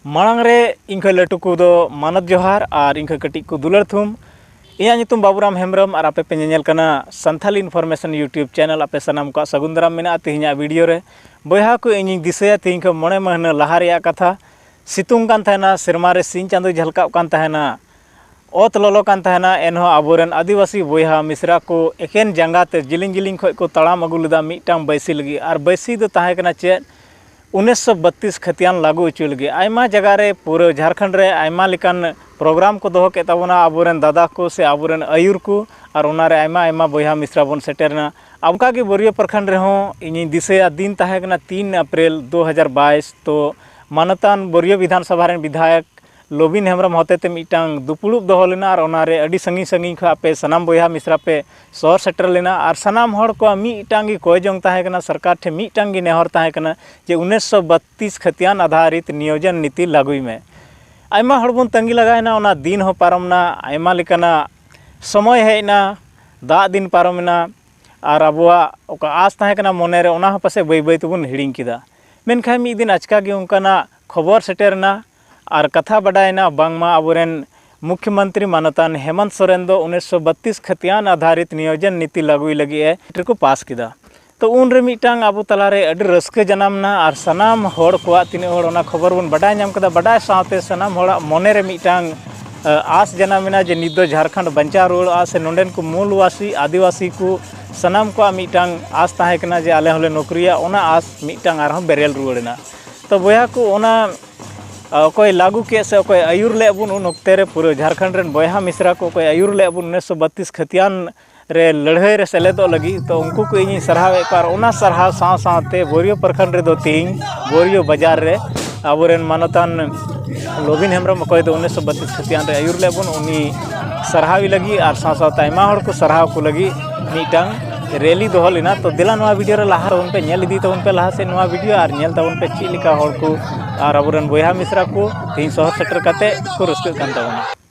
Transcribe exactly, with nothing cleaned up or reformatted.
ᱢᱟᱲᱟᱝ ᱨᱮ ᱤᱧ ᱠᱷᱚᱱ ᱞᱟᱹᱴᱩ ᱠᱚᱫᱚ ᱢᱟᱱᱚᱛ ᱡᱚᱦᱟᱨ ᱟᱨ ᱤᱧ ᱠᱷᱚᱱ ᱠᱟᱹᱴᱤᱡ ᱠᱚ ᱫᱩᱞᱟᱹᱲ ᱛᱷᱩᱢ᱾ ᱤᱧᱟᱹᱜ ᱧᱩᱛᱩᱢ ᱵᱟᱵᱩᱨᱟᱢ ᱦᱮᱢᱵᱨᱚᱢ ᱟᱨ ᱟᱯᱮ ᱯᱮ ᱧᱮᱧᱮᱞ ᱠᱟᱱᱟ ᱥᱟᱱᱛᱷᱟᱞᱤ ᱤᱱᱯᱷᱚᱨᱢᱮᱥᱚᱱ YouTube ᱪᱮᱱᱮᱞ᱾ ᱟᱯᱮ ᱥᱟᱱᱟᱢ ᱠᱚᱣᱟᱜ ᱥᱟᱹᱜᱩᱱ ᱫᱟᱨᱟᱢ ᱢᱮᱱᱟᱜᱼᱟ ᱛᱮᱦᱮᱧᱟᱜ ᱵᱷᱤᱰᱤᱭᱳ ᱨᱮ᱾ ᱵᱚᱭᱦᱟ ᱠᱚ, ᱤᱧᱤᱧ ᱫᱤᱥᱟᱹᱭᱟ ᱛᱮᱦᱮᱧ ᱠᱷᱚᱱ ᱢᱚᱬᱮ ᱢᱟᱹᱦᱱᱟᱹ ᱞᱟᱦᱟ ᱨᱮᱭᱟᱜ ᱠᱟᱛᱷᱟ᱾ ᱥᱤᱛᱩᱝ ᱠᱟᱱ ᱛᱟᱦᱮᱱᱟ, ᱥᱮᱨᱢᱟ ᱨᱮ ᱥᱤᱧ ᱪᱟᱸᱫᱚᱭ ᱡᱷᱟᱞᱠᱟᱜ ᱠᱟᱱ ᱛᱟᱦᱮᱱᱟ, ᱚᱛ ᱞᱚᱞᱚ ᱠᱟᱱ ᱛᱟᱦᱮᱱᱟ, ᱮᱱᱦᱚᱸ ᱟᱵᱚᱨᱮᱱ ᱟᱹᱫᱤᱵᱟᱹᱥᱤ ᱵᱚᱭᱦᱟ ᱢᱤᱥᱨᱟ ᱠᱚ ᱮᱠᱮᱱ ᱡᱟᱸᱜᱟ ᱛᱮ ᱡᱤᱞᱤᱧ ᱡᱤᱞᱤᱧ ᱠᱷᱚᱱ ᱠᱚ ᱛᱟᱲᱟᱢ ᱟᱹᱜᱩ ᱞᱮᱫᱟ ᱢᱤᱫᱴᱟᱝ ᱵᱟᱹᱭᱥᱤ ᱞᱟᱹᱜᱤᱫ᱾ ᱟᱨ ᱵᱟᱹᱭᱥᱤ ᱫᱚ ᱛᱟᱦᱮᱸ ᱠᱟᱱᱟ ᱪᱮᱫ? ᱩᱱᱤᱥᱥᱚ ᱵᱟᱛᱤᱥ ᱠᱷᱟᱹᱛᱤᱭᱟᱱ ᱞᱟᱹᱜᱩ ᱦᱚᱪᱚᱭ ᱞᱟᱹᱜᱤᱫ᱾ ᱟᱭᱢᱟ ᱡᱟᱭᱜᱟ ᱨᱮ, ᱯᱩᱨᱟᱹ ᱡᱷᱟᱲᱠᱷᱚᱸᱰ ᱨᱮ ᱟᱭᱢᱟ ᱞᱮᱠᱟᱱ ᱯᱨᱳᱜᱨᱟᱢ ᱠᱚ ᱫᱚᱦᱚ ᱠᱮᱫ ᱛᱟᱵᱚᱱᱟ ᱟᱵᱚᱨᱮᱱ ᱫᱟᱫᱟ ᱠᱚ ᱥᱮ ᱟᱵᱚᱨᱮᱱ ᱟᱹᱭᱩᱨ ᱠᱚ, ᱟᱨ ᱚᱱᱟᱨᱮ ᱟᱭᱢᱟ ᱟᱭᱢᱟ ᱵᱚᱭᱦᱟ ᱢᱤᱥᱨᱟ ᱵᱚᱱ ᱥᱮᱴᱮᱨ ᱮᱱᱟ᱾ ᱚᱱᱠᱟᱜᱮ ᱵᱟᱹᱨᱭᱟᱹ ᱯᱨᱚᱠᱷᱚᱸᱰ ᱨᱮᱦᱚᱸ ᱤᱧᱤᱧ ᱫᱤᱥᱟᱹᱭᱟ, ᱫᱤᱱ ᱛᱟᱦᱮᱸ ᱠᱟᱱᱟ ᱛᱤᱱ ᱮᱯᱨᱤᱞ ᱫᱩ ᱦᱟᱡᱟᱨ ᱵᱟᱭᱤᱥ᱾ ᱛᱚ ᱢᱟᱱᱚᱛᱟᱱ ᱵᱟᱹᱨᱭᱟᱹ ᱵᱤᱫᱷᱟᱱ ᱥᱚᱵᱷᱟ ᱨᱮᱱ ᱵᱤᱫᱷᱟᱭᱚᱠ ᱞᱚᱵᱤᱱ ᱦᱮᱢᱵᱨᱚᱢ ᱦᱚᱛᱮᱛᱮ ᱢᱤᱫᱴᱟᱝ ᱫᱩᱯᱩᱲᱩᱵ ᱫᱚᱦᱚ ᱞᱮᱱᱟ ᱟᱨ ᱚᱱᱟᱨᱮ ᱟᱹᱰᱤ ᱥᱟᱺᱜᱤᱧ ᱥᱟᱺᱜᱤᱧ ᱠᱷᱚᱱ ᱟᱯᱮ ᱥᱟᱱᱟᱢ ᱵᱚᱭᱦᱟ ᱢᱤᱥᱨᱟ ᱯᱮ ᱥᱚᱦᱚᱨ ᱥᱮᱴᱮᱨ ᱞᱮᱱᱟ᱾ ᱟᱨ ᱥᱟᱱᱟᱢ ᱦᱚᱲ ᱠᱚᱣᱟᱜ ᱢᱤᱫᱴᱟᱝ ᱜᱮ ᱠᱚᱭ ᱡᱚᱝ ᱛᱟᱦᱮᱸ ᱠᱟᱱᱟ, ᱥᱚᱨᱠᱟᱨ ᱴᱷᱮᱱ ᱢᱤᱫᱴᱟᱝ ᱜᱮ ᱱᱮᱦᱚᱨ ᱛᱟᱦᱮᱸ ᱠᱟᱱᱟ ᱡᱮ ᱩᱱᱤᱥᱥᱚ ᱵᱟᱛᱤᱥ ᱠᱷᱟᱹᱛᱤᱭᱟᱱ ᱟᱫᱷᱟᱨᱤᱛ ᱱᱤᱭᱳᱡᱚᱱ ᱱᱤᱛᱤ ᱞᱟᱹᱜᱩᱭ ᱢᱮ᱾ ᱟᱭᱢᱟ ᱦᱚᱲ ᱵᱚᱱ ᱛᱟᱺᱜᱤ ᱞᱟᱜᱟᱣᱮᱱᱟ, ᱚᱱᱟ ᱫᱤᱱ ᱦᱚᱸ ᱯᱟᱨᱚᱢᱱᱟ, ᱟᱭᱢᱟ ᱞᱮᱠᱟᱱᱟᱜ ᱥᱚᱢᱚᱭ ᱦᱮᱡ ᱮᱱᱟ, ᱫᱟᱜ ᱫᱤᱱ ᱯᱟᱨᱚᱢᱮᱱᱟ, ᱟᱨ ᱟᱵᱚᱣᱟᱜ ᱚᱠᱟ ᱟᱸᱥ ᱛᱟᱦᱮᱸ ᱠᱟᱱᱟ ᱢᱚᱱᱮᱨᱮ, ᱚᱱᱟ ᱦᱚᱸ ᱯᱟᱥᱮᱡ ᱵᱟᱹᱭ ᱵᱟᱹᱭ ᱛᱮᱵᱚᱱ ᱦᱤᱲᱤᱧ ᱠᱮᱫᱟ᱾ ᱢᱮᱱᱠᱷᱟᱱ ᱢᱤᱫ ᱫᱤᱱ ᱟᱪᱠᱟ ᱜᱮ ᱚᱱᱠᱟᱱᱟᱜ ᱠᱷᱚᱵᱚᱨ ᱥᱮᱴᱮᱨᱮᱱᱟ ᱟᱨ ᱠᱟᱛᱷᱟ ᱵᱟᱰᱟᱭᱮᱱᱟ, ᱵᱟᱝᱢᱟ ᱟᱵᱚᱨᱮᱱ ᱢᱩᱠᱷᱭᱚᱢᱚᱱᱛᱨᱤ ᱢᱟᱱᱚᱛᱟᱱ ᱦᱮᱢᱚᱱᱛ ᱥᱚᱨᱮᱱ ᱫᱚ ᱩᱱᱤᱥᱥᱚ ᱵᱟᱛᱤᱥ ᱠᱷᱟᱹᱛᱤᱭᱟᱱ ᱟᱫᱷᱟᱨᱤᱛ ᱱᱤᱭᱳᱡᱚᱱ ᱱᱤᱛᱤ ᱞᱟᱹᱜᱩᱭ ᱞᱟᱹᱜᱤᱫ ᱮ ᱠᱚ ᱯᱟᱥ ᱠᱮᱫᱟ᱾ ᱛᱚ ᱩᱱᱨᱮ ᱢᱤᱫᱴᱟᱝ ᱟᱵᱚ ᱛᱟᱞᱟᱨᱮ ᱟᱹᱰᱤ ᱨᱟᱹᱥᱠᱟᱹ ᱡᱟᱱᱟᱢ ᱮᱱᱟ ᱟᱨ ᱥᱟᱱᱟᱢ ᱦᱚᱲ ᱠᱚᱣᱟᱜ, ᱛᱤᱱᱟᱹᱜ ᱦᱚᱲ ᱚᱱᱟ ᱠᱷᱚᱵᱚᱨ ᱵᱚᱱ ᱵᱟᱰᱟᱭ ᱧᱟᱢ ᱠᱮᱫᱟ, ᱵᱟᱰᱟᱭ ᱥᱟᱶᱛᱮ ᱥᱟᱱᱟᱢ ᱦᱚᱲᱟᱜ ᱢᱚᱱᱮᱨᱮ ᱢᱤᱫᱴᱟᱝ, ᱟᱸᱥ ᱡᱟᱱᱟᱢ ᱮᱱᱟ ᱡᱮ ᱱᱤᱛ ᱫᱚ ᱡᱷᱟᱲᱠᱷᱚᱸᱰ ᱵᱟᱧᱪᱟᱣ ᱨᱩᱣᱟᱹᱲᱚᱜᱼᱟ ᱥᱮ ᱱᱚᱰᱮᱱ ᱠᱚ ᱢᱩᱞᱵᱟᱥᱤ ᱟᱹᱫᱤᱵᱟᱹᱥᱤ ᱠᱚ ᱥᱟᱱᱟᱢ ᱠᱚᱣᱟᱜ ᱢᱤᱫᱴᱟᱝ ᱟᱸᱥ ᱛᱟᱦᱮᱸ ᱠᱟᱱᱟ ᱡᱮ ᱟᱞᱮ ᱦᱚᱸᱞᱮ ᱱᱚᱠᱨᱤᱭᱟ, ᱚᱱᱟ ᱟᱸᱥ ᱢᱤᱫᱴᱟᱝ ᱟᱨᱦᱚᱸ ᱵᱮᱨᱮᱞ ᱨᱩᱣᱟᱹᱲ ᱮᱱᱟ᱾ ᱛᱚ ᱵᱚᱭᱦᱟ ᱠᱚ, ᱚᱱᱟ ᱚᱠᱚᱭ ᱞᱟᱹᱜᱩ ᱠᱮᱫ ᱥᱮ ᱚᱠᱚᱭ ᱟᱹᱭᱩᱨ ᱞᱮᱫ ᱵᱚᱱ ᱩᱱ ᱚᱠᱛᱮ ᱨᱮ, ᱯᱩᱨᱟᱹ ᱡᱷᱟᱲᱠᱷᱚᱸᱰ ᱨᱮᱱ ᱵᱚᱭᱦᱟ ᱢᱤᱥᱨᱟ ᱠᱚ ᱚᱠᱚᱭ ᱟᱹᱭᱩᱨ ᱞᱮᱫ ᱵᱚᱱ ᱩᱱᱤᱥᱥᱚ ᱵᱟᱛᱤᱥ ᱠᱷᱟᱹᱛᱤᱭᱟᱱ ᱨᱮ ᱞᱟᱹᱲᱦᱟᱹᱭ ᱨᱮ ᱥᱮᱞᱮᱫᱚᱜ ᱞᱟᱹᱜᱤᱫ, ᱛᱚ ᱩᱱᱠᱩ ᱠᱚ ᱤᱧᱤᱧ ᱥᱟᱨᱦᱟᱣᱮᱫ ᱠᱚᱣᱟ᱾ ᱟᱨ ᱚᱱᱟ ᱥᱟᱨᱦᱟᱣ ᱥᱟᱶ ᱥᱟᱶᱛᱮ ᱵᱳᱨᱤᱭᱳ ᱯᱨᱚᱠᱷᱚᱸᱰ ᱨᱮᱫᱚ ᱛᱮᱦᱮᱧ ᱵᱳᱨᱤᱭᱳ ᱵᱟᱡᱟᱨ ᱨᱮ ᱟᱵᱚᱨᱮᱱ ᱢᱟᱱᱚᱛᱟᱱ ᱞᱚᱵᱤᱱ ᱦᱮᱢᱵᱨᱚᱢ, ᱚᱠᱚᱭ ᱫᱚ ᱩᱱᱤᱥᱥᱚ ᱵᱟᱛᱤᱥ ᱠᱷᱟᱹᱛᱤᱭᱟᱱ ᱨᱮ ᱟᱹᱭᱩᱨ ᱞᱮᱫ ᱵᱚᱱ, ᱩᱱᱤ ᱥᱟᱨᱦᱟᱣᱤ ᱞᱟᱹᱜᱤᱫ ᱟᱨ ᱥᱟᱶ ᱥᱟᱶᱛᱮ ᱟᱭᱢᱟ ᱦᱚᱲ ᱠᱚ ᱥᱟᱨᱦᱟᱣ ᱠᱚ ᱞᱟᱹᱜᱤᱫ ᱢᱤᱫᱴᱟᱝ ᱨᱮᱞᱤ ᱫᱚᱦᱚ ᱞᱮᱱᱟ᱾ ᱛᱚ ᱫᱮᱞᱟ ᱱᱚᱣᱟ ᱵᱷᱤᱰᱤᱭᱳ ᱨᱮ ᱞᱟᱦᱟ ᱛᱟᱵᱚᱱ ᱯᱮ, ᱧᱮᱞ ᱤᱫᱤ ᱛᱟᱵᱚᱱ ᱯᱮ ᱞᱟᱦᱟ ᱥᱮᱫ ᱱᱚᱣᱟ ᱵᱷᱤᱰᱤᱭᱳ ᱟᱨ ᱧᱮᱞ ᱛᱟᱵᱚᱱ ᱯᱮ ᱪᱮᱫ ᱞᱮᱠᱟ ᱦᱚᱲ ᱠᱚ ᱟᱨ ᱟᱵᱚᱨᱮᱱ ᱵᱚᱭᱦᱟ ᱢᱤᱥᱨᱟ ᱠᱚ ᱛᱮᱦᱮᱧ ᱥᱚᱦᱚᱨ ᱥᱮᱴᱮᱨ ᱠᱟᱛᱮ ᱠᱚ ᱨᱟᱹᱥᱠᱟᱹᱜ ᱠᱟᱱ ᱛᱟᱵᱚᱱᱟ᱾